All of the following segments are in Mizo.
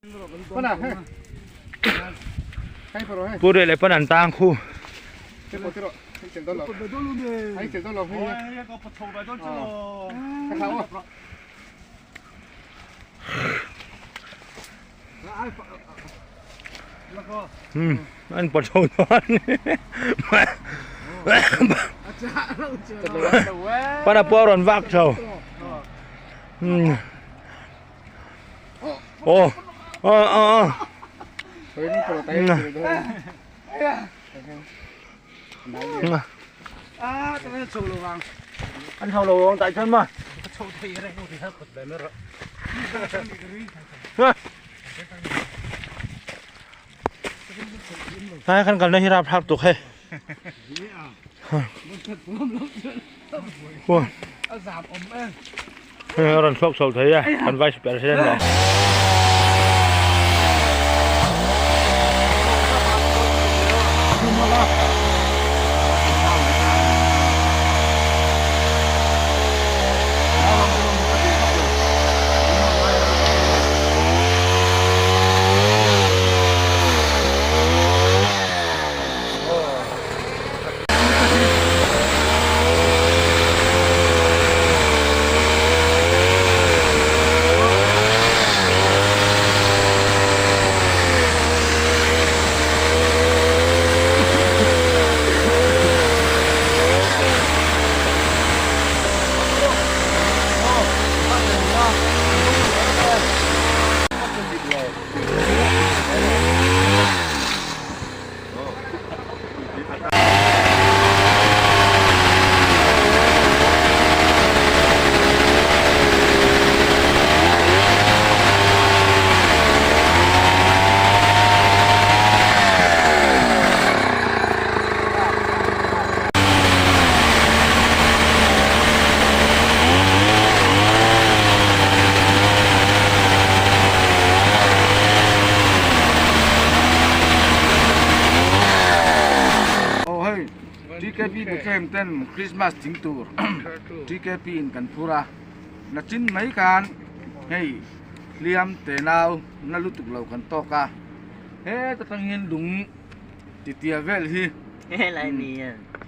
Pu Riah leh pawn an tang khu. Um an pawt chho dawn pana pawh a rawn vak chho um aw aw aw An chho lo ang tah chuan maw. Hnai kan kalna hi rapthlak tuk hei. Hei a rawn thlawk chho thei a kan vice president lo. Aw hei TKP Bethlehem ten Christmas thing tur TKP in kan phur a nachin mai khan hei hliam te nau na lutuk lo kan tawk a heta tang hian lung titia vel hi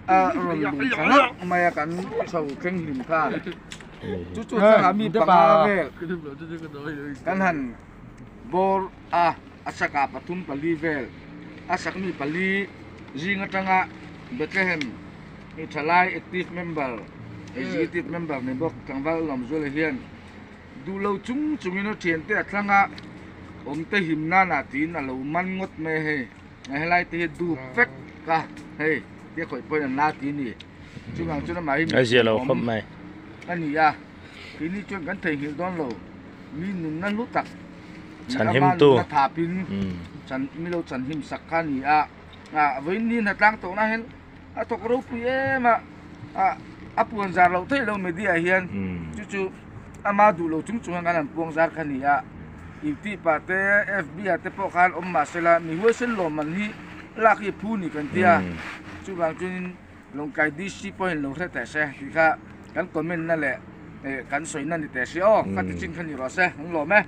a rawn lung tha hlauh mai a kan chho thleng hlim khan chu chu thlalak mi panga vel kan han bawr a. A sakah pathum pali vel a sak mi pali zing atanga Bethlehem hi thalai active member executive member ni bawk tlangval Lawmzuala hian duh lo chung chungin a thiante a thlang a awm te him nana tiin a lo man ngawt mai a hei a helai te hi dup vek a hei tia khawih pawhin an la ti a ni chuvang chuan amah hi mipui awm a ni a keini chuan kan theihnghilh dawn lo mi nunna hlu tak Chhan him tu. Na thapin chan milo chan him sak kha ni a a vawiin ni hnatlang tawhna hian a thawk ropui em a a a puan zar loh theih lo media ah hian chu chu ama duh lo chung chung hian kan han puang zar kha ni a youtube ah te fb ah te pawh khan awm mahse la mi huaisen lawm an hi lak hi phu ni kan tia chuvang chuanin Lawngtlai DC pawhin lo hre teh se tih kha kan comment na leh kan sawi na ni teh si aw ka ti chin kha ni rawh se an lawm e.